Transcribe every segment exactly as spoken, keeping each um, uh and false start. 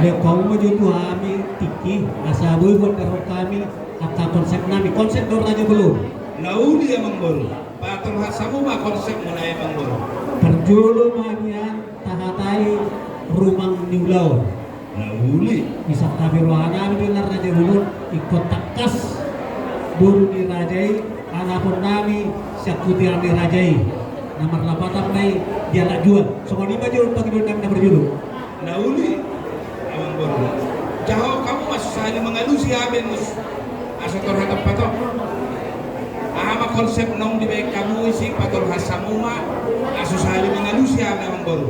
Dialusi hamu ma jo tu hami tingki, asa boi huandarhon hami angka konsep nami, konsep do Raja Bolon. Na uli amang boru, patolhas hamu ma konsep muna amang boru. Parjolo ma nian tahatai rumang ni ulaon. Na uli. Isap tapi roha nami do na Raja Bolon, ingkon tangkas boru ni raja i, anakon nami sian putian ni raja i. Na marlapatan ma i dialap jual. Songon i ma jo pangidoan nami na parjolo. Na uli amang boru. Jahahon hamu ma sahali mangalusi hami annon. Asa torhat patolhas. Aha ma konsep naung dibaen hamu i, si patolhas hamu ma. Asa sahali mangalusi hami amang boru.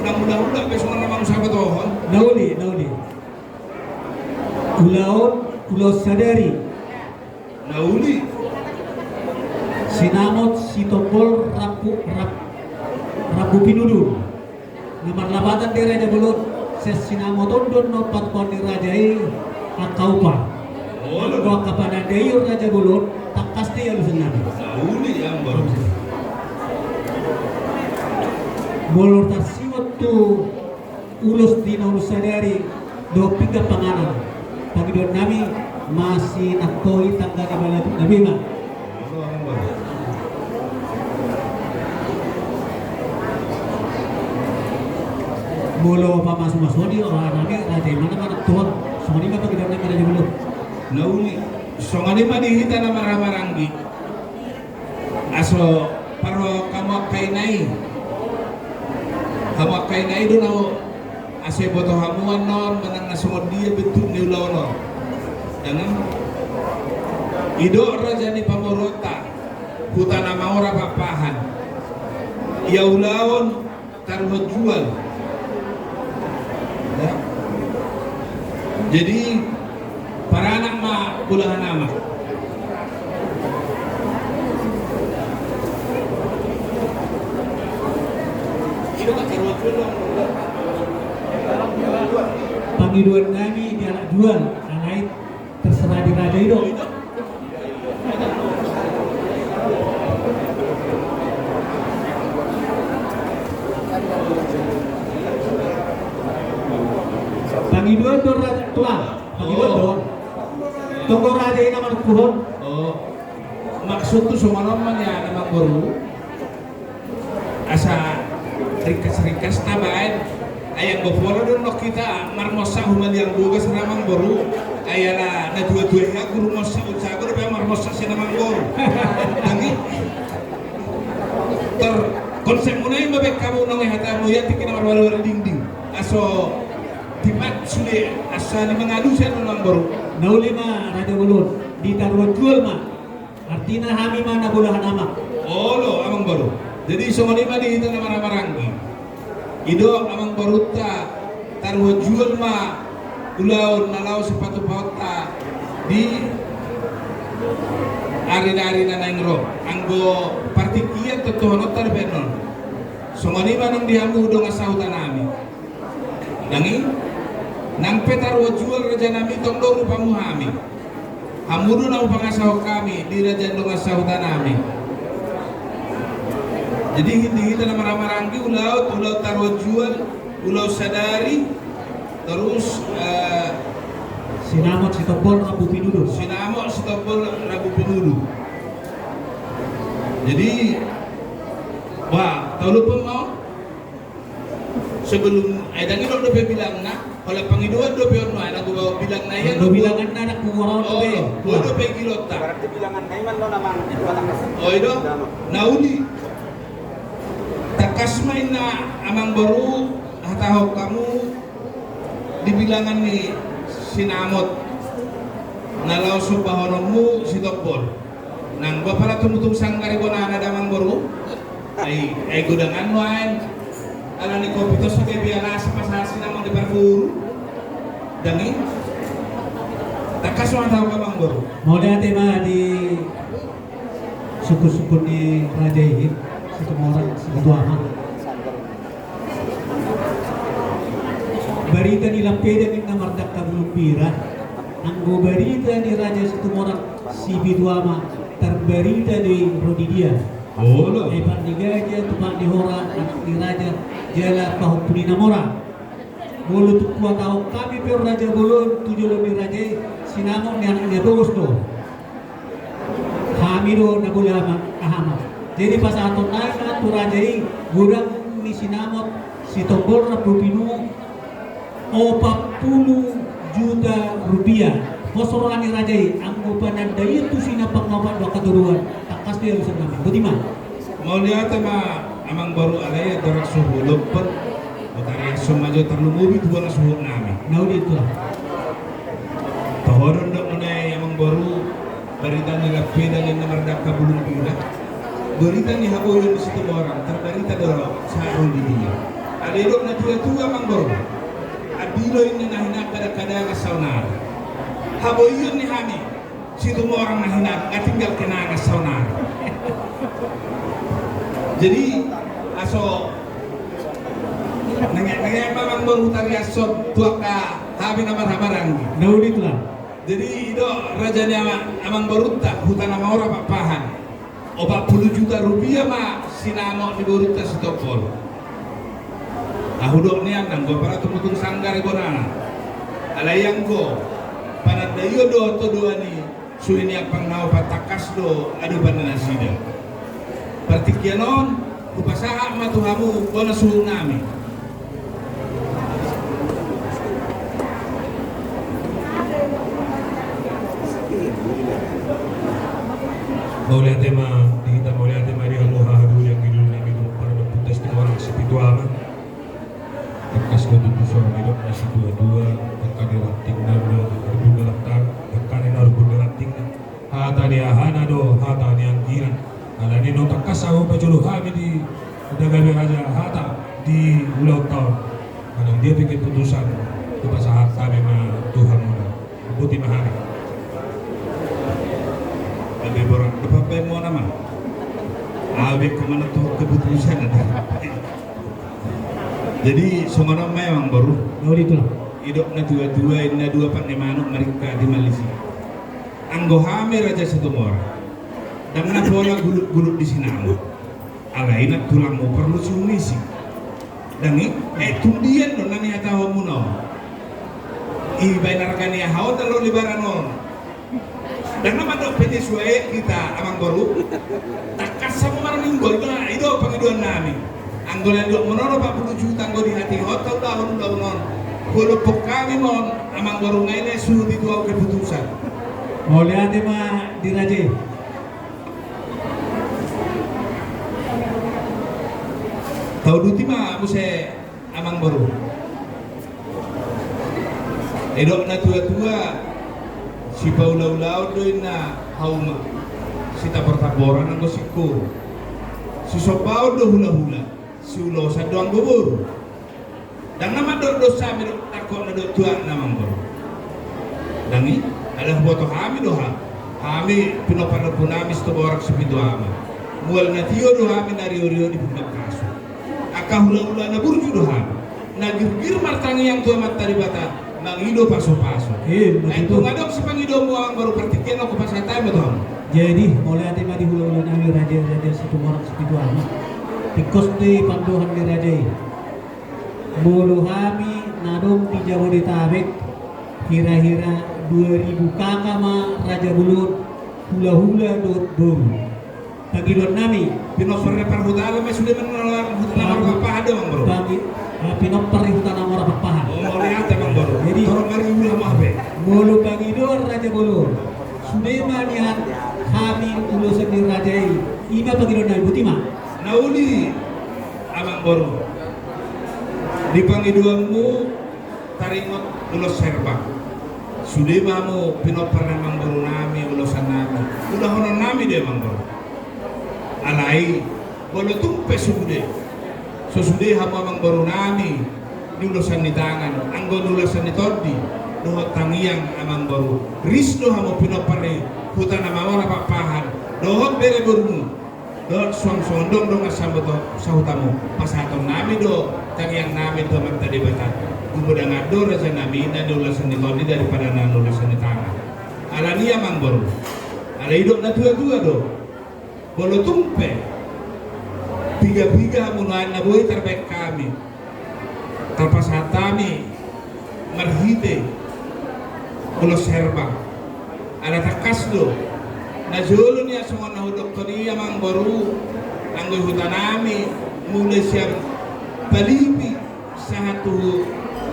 Unang hulahula pe songon na mangusahon. Na uli, na uli. Ulaon, ulaon sadari. Na uli. Sinamot, sitombol, rambu, ram-, rambu pinudu. Na marlapatan do Raja Bolon, sian sinamot on do na patupaon ni raja i angka upa. Olo. Anggo angka panandaion Raja Bolon, tangkas do i alusan nami. Na uli amang boru. Molo tarsiwat tu ulos di na ulos sadari dohot pinggan panganan, pangidoan nami masinangkoi tangga ni balatuk nami ma. Molo pamasumasuon i roha nami, raja i ma na manangkoi. Songon i ma pangidoan nami Raja Bolon. Na uli, songon i ma di hita na marhahamaranggi. Asa parrohahon hamu angka ina i. Hamu angka ina i do na asa diboto hamu annon manang na songon dia bentuk ni ulaon on. Dang, didok raja ni pamoruonta, Huta Namora Pakpahan. Ia ulaon taruhon jual. Ya. Jadi, paranak ma bolahan amak. Pangidoan nami dialap jual, alai terserah di raja i do. Pangidoan do raja, tulang. Pangidoan do. Tonggo raja i na manungkuhon. Oh. Maksud tu songon on ma nian amang boru. Asa ringkas-ringkas tabaen. Ai anggo pola do annon hita marmossa humaliang bogas amang boru. Ai ala na tua-tua i, guru mossa, unsago dope marmossa sian amang boru. Dang i. Tor konsep muna i ma baen hamu, naung hata muna i tingki na marwari-wari dingding. Asa timat sude asa na mangalusi annon amang boru. Na uli ma Raja Bolon, di taruhon jual ma. Artina hami ma na bolahan amak. Olo amang boru. Jadi songon i ma di hita na marhahamaranggi. Didok amang borunta, taruhon jual ma ulaon na laho sipatupaonta di ari-ari na naeng ro. Anggo partingkian tontuhononta dope annon. Songon i ma nang di hamu dongan sahuta nami. Dang i, nang pe taruhon jual raja nami, tong do rupamu hami. Hamu do na hupangasahon hami di raja dongan sahuta nami. Jadi di hita na marhahamaranggi, ulaon, ulaon taruhon jual, ulaon sadari, terus, eh, sinamot, sitombol, rambu pinudu. Sinamot, sitombol, rambu pinudu. Jadi, wah, tahu lupa mau? Sebelum, ai dang idok dope bilangna, holan pangidoan dope on, ai dang hubaen bilangna i. Anggo bilanganna dang hubaen dope. Oh, dope gilonta. Berarti bilanganna i ma annon amang. Oh, i do. Na uli. Tangkas ma inna amang boru, hatahon hamu di bilangan ni sinamot na laho sombahononmu sitombol. Nang bapa na tumutung sanggar i bonana da amang boru. Ai, ai godangan nuaeng. Ala ni kopi tos gabe ala asa pasahat sinamot di parboru. Dang i. Tangkas ma tahu amang boru. Mauliate ma di sungkun-sungkun ni raja i, Situmorang Sibutuama. Barita ni Lampedan ninna mardangka bulung bira. Anggo barita ni Raja Situmorang Sibutuama, tarbarita do i ro di dia. Olo. Epat ni gaja, tupat ni hora, anak ni raja, jala pahompu ni na mora. Molo tung huhatahon hami pe on raja bolon tu jolo ni raja i, sinamot ni anak ni na bogos do. Hami do na boi aha ma, aha ma. Jadi pasahaton nai ma tu raja i godang ni sinamot Sitombol rap dohot Pinu opat pulu juta rupiah. Pos roha ni raja i anggo panandaion tu sinamot na opat do angka todoan. Tangkas do i alusan nami. Boti ma. Mauliate ma amangboru, alai andorang so hulompon, hutariashon ma jo tarlumobi tu bona suhut nami. Na uli tulang. Toho do ndok muna i amangboru, barita ni lampeda ninna mardangka bulung bira. Barita ni haboion ni Situmorang, tarbarita do sahat ro di dia. Alai didok natuatua amangboru, andilo ninna na hinangkadangkadang saonari. Haboion ni hami Situmorang na hinang, nga tinggal kenangan saonari. Jadi aso nangek-nangek ma amangboru hutariashon tu angka hami na marhahamaranggi. Na uli tulang. Jadi i do raja ni ama-, amangborunta Huta na Mangora Pakpahan. Opat pulu juta rupiah ma sinamot ni borunta Sitombol. Ahu dok nian nanggo apala tung-tung sanggar i bonana. Alai anggo panandaion dohot todoan i suhi ni ampang na opat tangkas do adopan ni nasida. Partingkian on hupasahat ma tu hamu bona suhut nami. Mauliate ma di hita, mauliate ma di hamu haha doli anggi doli nami, di parompuan Situmorang Sipitu Ama. Tangkas do tutu songon nidok na situatua, angka ni ranting na, na ribun na lantang, angka ni na ribun na ranting. Hata ni hahana do hata ni anggina. Alani na tangkas ahu pajolo hami di, di gabe raja hata di ulaon taon. Manang dia pe keputusan, hupasahat hami ma tu hamuna. Boti ma hami. Gabe borat do pambaen muna ma. Abe kemana tu keputusan ada. Jadi songon on ma amangboru. Didok natuatua, inna dua pat ni manuk maringka di malisi. Anggo hami Raja Situmorang, ndang na pola gulut-gulut di sinamot. Alai nang tulangmu porlu siumisi. Ndang i, eh, tung dian do na nihatahonmuna on. Ibaen arga ni aha on na loas ni baran on. Ndang na mandok pe ni suai hita amangboru. Tangkas hamu marminggu i do, i do pangidoan nami. Anggo na nidokmuna on opat pulu juta anggo dihatahon, taulahon ulaon on. Hulompon hami ma on amangboru, nga i na suhut i tu ahu keputusan. Mauliate ma di raja i. Tauduti ma muse amangboru. Didok natuatua, sipaulaulaon do inna hauma, sitabortaboran anggo singkoru, sisombaon do hulahula, siulosan do anggo boru. Ndang na mandok dos hami do tangkok na do tuak na amangboru. Ndang i, ala huboto hami do ha, hami pinompar ni ompu nami Situmorang Sipitu Ama. Mual na tio do hami na riorio di pundok pasu. Angka hulahula na burju do hami. Na girgir martangiang tu Amanta Debata mangido pasupasu. Eh, ai betul. Tung adong sipangidoonmu amangboru, partingkian on hupasahat ma tu hamu. Jadi mauliate ma di hulahula nami Raja, Raja Situmorang Sipitu Ama. Tingkos do i pandohan ni raja i. Molo hami na adong di Jabodetabek, hira-hira dua ribu K K ma raja bolon, hulahula dohot boru. Pangidoan nami, pinompar ni parhutana ma sude, manang Huta na Mangora Pakpahan do amangboru. Pangi-, eh, pinompar ni Huta na Mangora Pakpahan. Oh, mauliate amangboru. Jadi, torop ma ribu lah maaf, eh. Molo pangidoan raja bolon, sude ma nian hami ulosan ni raja i. I ma pangidoan nami, boti ma. Na uli amangboru, di pangidoanmu taringot ulos herbang. Sude ma hamu pinompar ni amangboru nami, ulosan nami, ulahonon nami do amangboru. Alai molo tung pe sude, so sude hamu amangboru nami di ulosan ni tangan, anggo di ulosan ni tondi dohot tangiang amangboru, ris do hamu pinompar ni Huta na Mangora Pakpahan dohot bere borumu. Dohot suang songon dongan dongan saboto sahutamu, pasahaton nami do tangiang nami tu Amanta Debata. Gumodang do raja nami na niulasan ni tondi daripada na niulasan ni tangan. Alani i amangboru, alai didok natuatua do, molo tung pe piga-piga hamu nuaeng na boi tarbaen hami, tarpasahat hami Ulos Herbang. Ala tangkas do. Na jolo ni songon na hudokkon i, amangboru, anggo i hutanami, mulai sian Palipi sahat tu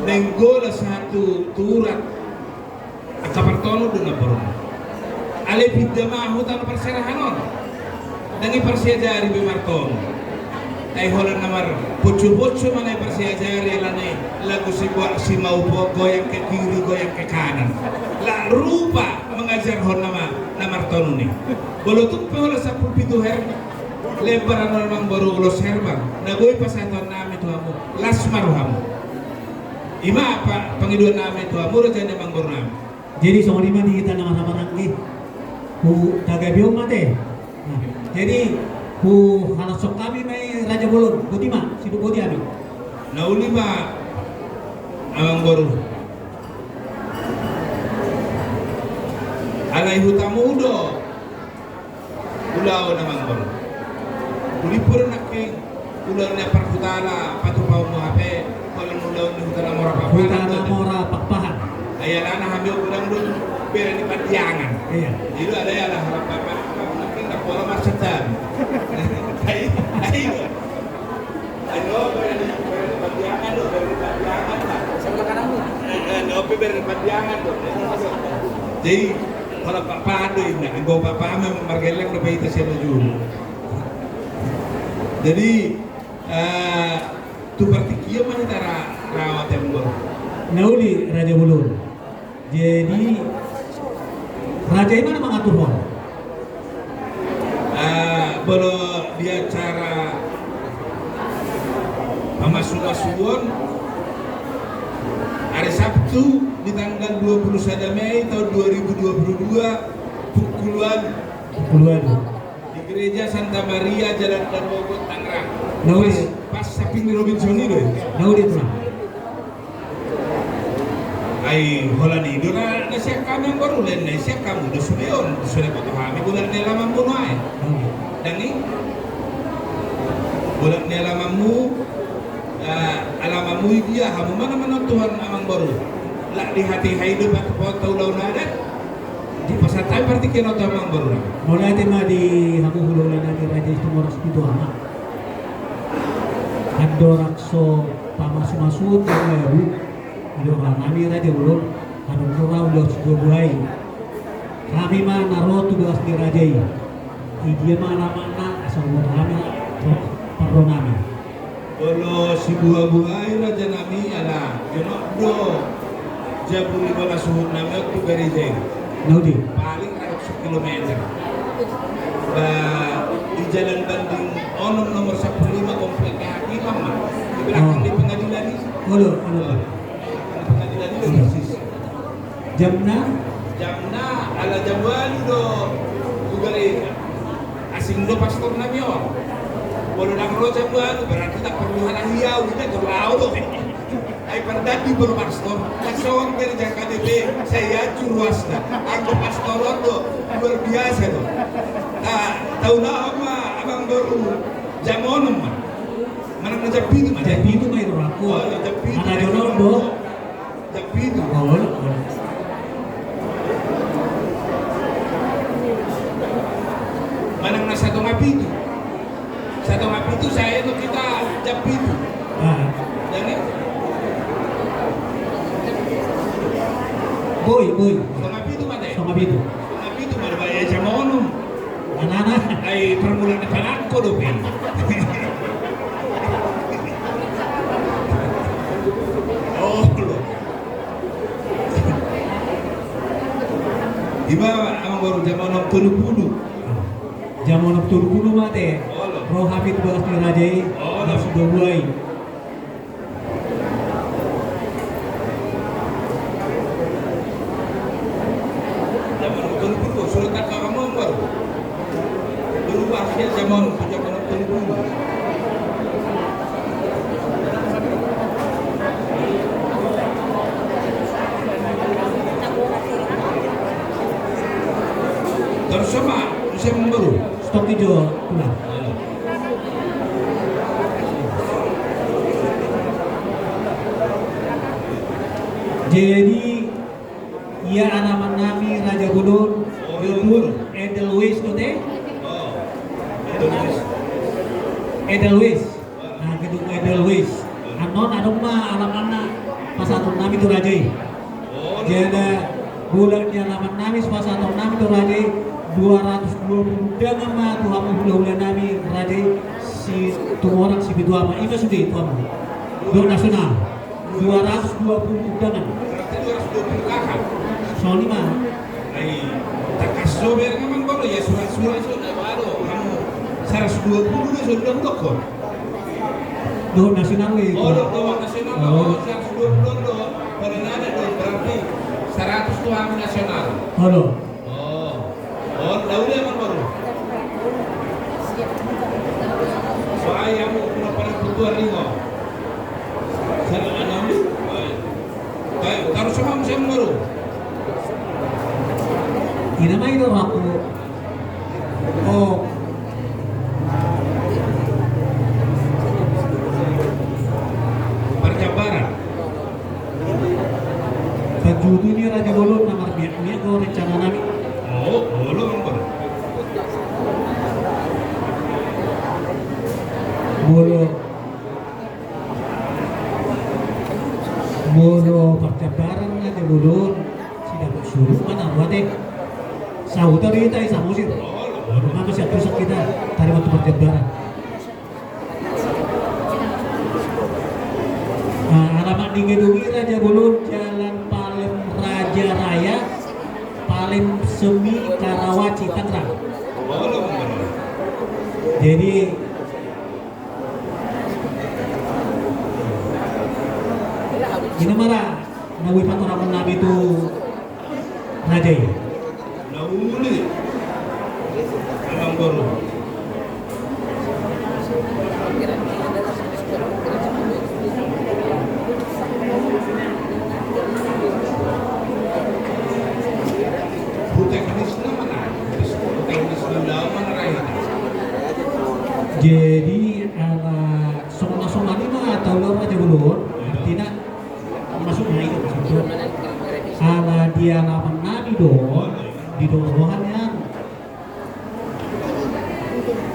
Nainggolan sahat tu Turat. Angka partonu do na boru. Alai pinda ma huta na parserahan on. Ndang i parsiajari be martonu. Ai holan na marpoco-poco ma na i parsiajari, alani lagu si, si maupo goyang ke kiri, goyang ke kanan. La rupa mangajarhon nama na martonu ni. Molo tung pe holan sampulu pitu her lembar, amangboru, Ulos Herbang, na boi pasahatonnami tu hamu, las ma rohamu. I ma pangidoannami tu hamu, raja ni amangborunami. Jadi songon i ma di hita na marhahamaranggi. Hutagapi on ma ate. Nah, jadi huhalashon hami ma i, Raja Bolon. Boti ma, sidung boti hami. Na uli ma, amangboru. Alai hutamu do ulaon, amangboru. Uli pura nangkin ulaon ni Amparhutala, patupaonmu hape, paling ulaon ni Huta Namora Pakpahan. Huta Namora Pakpahan. Ai alana hami on godang do bere ni Pandiangan. Iya. I do alai ala harap bapak nangkin na pola marsetan. Ai, ai. Ai do bere ni, bere ni Pandiangan do, bere ni Pandiangan lah. Sebelah kananmu. Eh, eh, do pe bere ni Pandiangan do. Jadi, Pala Pakpahan do inna, anggo Pakpahan memang margeleng do pe hita sian na jolo. Jadi, eh, tu partingkian ma hita ra-, rawat, amangboru. Na uli, Raja Bolon. Jadi, raja i ma na mangaturhon. Eh, molo di acara pamasu-masuon, hari Sabtu di tanggal dua puluh sada Mei tahun dua ribu dua puluh dua, pukul ualu. Pukul ualu. Di Gereja Santa Maria, Jalan Daan Mogot, Tangerang. Na uli. Pas, pas samping ni Robinson i do i. Na uli, Tulang. Ai holan i do na, na sian hami, amangboru, lain na sian hamu do sude on, sude boto hami, bolat ni alamanmu nuaeng. Ndang i? Bolat ni alamanmu, eh, alamanmu i dia, hamu ma na manontuhon, amangboru. Lak di hatiha i do patupaonta ulaon adat. Dipasahat hami partingkian on tu amangboru. Mauliate ma di hamu hulahula nami Raja Situmorang Sipitu Ama. Andorang so pamasu-masuon do ahu, didok nami Raja Bolon, adong do ra ulaon sibuhabuhai. Hami ma na ro tu bagas ni raja i. I dia ma alamanna asa huboto hami parro nami. Molo sibuhabuhai, raja nami, ala jonok do jabu ni bona suhut nami on tu gareja i. Na uli. Paling ratusan kilometer. Ba, di Jalan Banding onom nomor sampulu lima, komplek kehakiman ma. Di belakang, oh, di pengadilan i. Olo, olo. Di pengadilan i, olo, persis. Jamna? Jamna, ala jam ualu do tu gareja. Asing do pastor nami on. Molo ndang ro jam ualu, berarti ndang porlu halahi au, inna, tu au do. Ai pardandi molo pastor, ndang songon gareja K T P, sai ancur ruasna. Anggo pastor on do, luar biasa do. Ah, taulahon ma, amangboru, jam onom ma. Manang na jam pitu ma, jam pitu ma i rohangku. Oh, jam pitu. Mana jolo do? Jam pitu. Oh, oh. Manang na satonga pitu. Satonga pitu, sae do hita jam pitu. Ah. Jadi? Boi, boi. Satonga pitu ma ate? Satonga pitu. Satonga pitu ma do, baen jam onom. Anana. Ai permulaan ni panganko dope. Oh, lo. Ima, amangboru, jam onom tolu pulu. Jam onom tolu pulu ma ate. Olo. Ro hami tu bagas ni raja i. Olo. Bagas ni raja i. Jam onom tolu pulu, surat angka amangboru. Dulu pas dia jam onom, jam onom tolu pulu. Terus sama, bisa memburu. Stok hijau, pulang. Halo. Jadi ia alaman nami Raja Bolon, gedung Edelweiss do te? Edelweiss. Nah, gedung Edelweiss. Annon adong ma alamanna pasahaton nami tu raja i. Jala bolat ni alaman nami sipasahaton nami tu raja i, dua ratus dua puluh undangan ma tu hamu hulahula nami raja i, Situmorang Sipitu Ama, ima sude tu hamu. Dohot nasional. Dua ratus dua puluh undangan. Berarti dua ratus dua puluh kakak. Songon i ma. Ai, tangkas so bereng amang boru, ia surat-surat so na baru. Anu, saratus dua puluh do so, udah, udah kok. Dohot nasional i. Oh, dohot nasional. Oh, saratus dua puluh do. Pada nada do, berarti saratus tu hami nasional. Halo. Oh. Oh, na uli amang boru. Wah, ia mau kena pada kebutuhan ringo. Sana anam. Baik, taruh sama amang boru. Ina ma i do aku. Oh. Parjabaran. Panjutu ni Raja Bolon na marbiak-biak do rencana nami. Oh, Bolon, Bolon. Bolon. Molo parjabaran na te Bolon, sidapot surut ma na rua te. Sahuta do hita i Samosir. Molo ma masiak pusat hita tarima tu parjabaran. Nah, alamat ni gedung i Raja Bolon, Jalan Palem Raja Raya, Palem Semi, Karawaci, Tangerang. Jadi, ina ma ra na boi patorangon nami tu raja i. Na uli. Amang boru. Hu teknisna mana? Hu teknisna mana? Jadi, ala songon na songon i ma taula Raja Bolon, artina maksudna i do, maksudna. Ala di alaman nami do, di dohonon nian.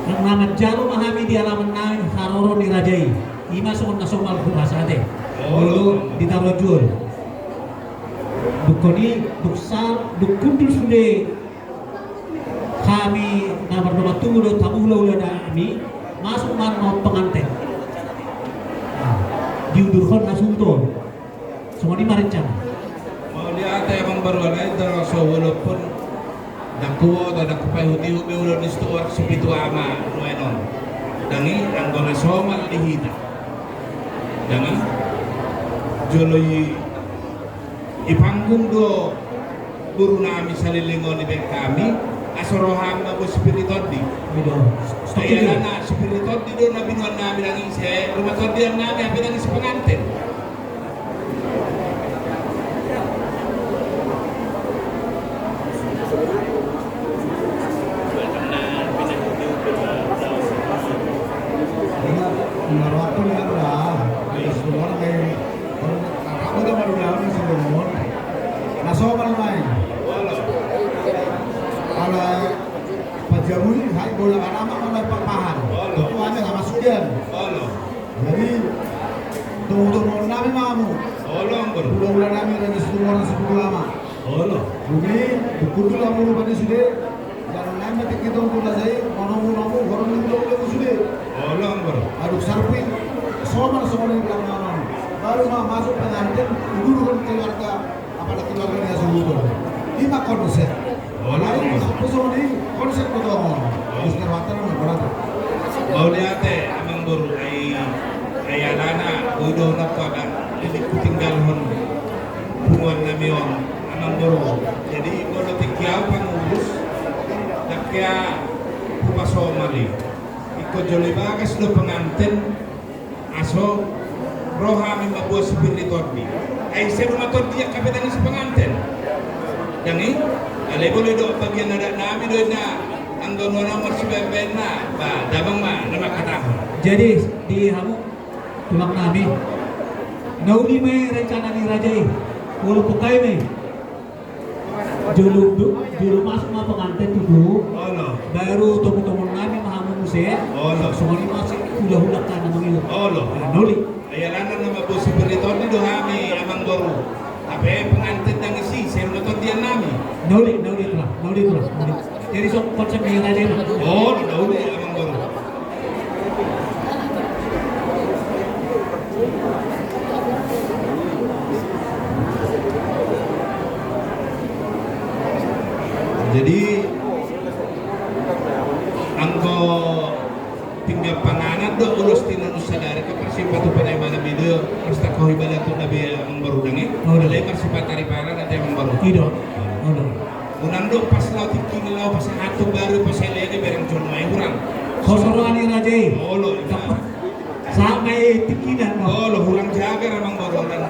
Nang na manjalo ma hami di alaman nami haroro ni raja i. I ma songon na somal huhasahon ate. Molo di Tarogong. Dung i, dung sal, dung hundul sude hami na mardongan tubu dohot hamu hulahula nami, masuk ma annon penganten. Nah, diundurhon hasuhuton. Songon i ma rencana. Mauliate amang boru, alai dang so, walaupun dang huboto, dang hupaihutihut be ulaon ni Situmorang Sipitu Ama nuaeng on. Dang i, anggo na somal di hita. Dang i, jolo i, i panggung do boru nami saleleng on, dibaen hami, asa ro hami mamboan si Pir ni Tondi. Iya do. Stok i do. Alana si Pir ni Tondi do na binoan nami, dang i si rumah tondian nami, hape dang i si penganten. Ingat, ingat waktu ni anu lah. Semua orang kayak, orang, orang udah baru dalam sih, Bang. Na somal ma i. Ala pajabu i, hai bola kan ama, ala papahan. Itu hanya sama sudian. Jadi, tunggu-tunggu nami ma hamu. Olo, amang boru. Hulahula nami, Raja Situmorang Sipitu Ama. Olo. Dung i, dung hundul hamu rupani sude, jala nami ma tingki tong tu raja i, manomu-nomu, horong ni hulahula mu sude. Olo, amang boru. Adong sarpit, somal, somal di belakang. Baru ma masuk pengantin, duduk keluarga. Apalagi keluarga ni hasuhuton. I ma konsep. Olo. Lain, personal ni konsep betul. Mister Water, Water. Mauliate, amang boru, ai, ai alana, udah napa, agak, jadi kutinggalhon punguan nami on, amang boru. Jadi, molo tingki au pangurus, dang hea hupasomal i. Ingkon jolo ibagas do pengantin, asa ro hami mamboan si Pir ni Tondi. Ai si rumah tondi, angka pe dang i si pengantin. Dang i, alai boi do bagian adat nami do inna, anggo nuaeng marsibaen-baen na, ba, damang ma na mangkatahon. Jadi, di hamu, tulang nami, na uli ma i rencana ni raja i. Olo, pokokna i ma i. Jolo, jolo masuk ma pengantin tutu. Olo. Baru tomutomu nami ma hamu muse. Olo. Songon i ma si hulahula na mangihut. Olo. Nah, na uli. Ai alana na mambosi berita on do hami, Amangboru. Hape pengantin ndang isi, sai ro do tondian nami. Na uli, na uli, Tulang, na uli, Tulang, na uli. Jadi songon konsep ni raja i ma. Olo, na uli, Amangboru. Jadi anggo pinggan panganan do ulos tinonus sadari, parsipatu panaimana mido, marstangkohi balantu na be, Amangboru, dang i. Olo. Alai marsipata ripara nanti, Amangboru. I do. Olo. Unang do pas laho tingki na laho pasahat tu baru paselene bereng jon ma i hurang. Ho soroan ni raja i. Olo, ima. Sahat ma i tingkina, no. Olo, hurang jagar, Amangboru, unang.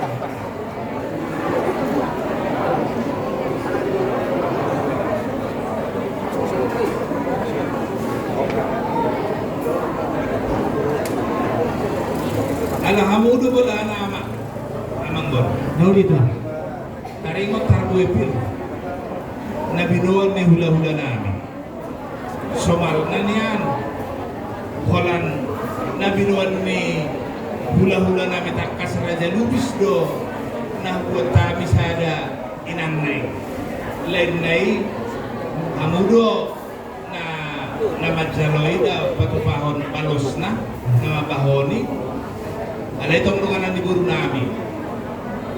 Ala hamu do bolana, Amang, Amangboru. Na uli, Tulang. Taringot harbue pir na binoan ni hulahula nami. Somalna nian, holan na binoan ni hulahula nami tangkas Raja Lubis do na hubuat hami sada inangna i. Lainna i hamu do na, na manjalo i da patupahon balosna, na mambahon i. Alai tong donganan ni boru nami.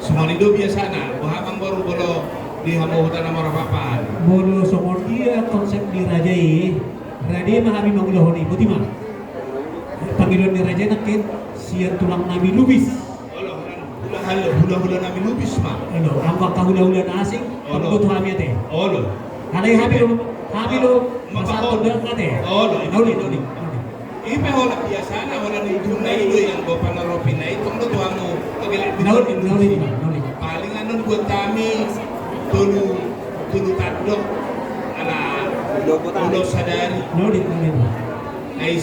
Songon i do biasana, boha, Amangboru, molo di hamu Huta Namora Pakpahan? Molo songon dia konsep ni raja i, rade ma hami mangulahon i, boti ma. Pangidoan ni raja i nangkin sian tulang nami Lubis. Olo, hula-, hula-, hulahula nami Lubis ma. Olo, anggo angka hulahula na asing, olo, panggoto hami ate. Olo. Alai hami do, hami do, ma-, pasahat ma-, tondang ate. Olo, na uli, na uli, na uli. I pe holan biasana, holan ujungna i do i, anggo panoropina i tong do tu hamu, pagelek. Na uli, na uli, na uli. Paling annon buat hami tolu, tolu tandok, ala ulos sadari. Na uli, na uli. Na i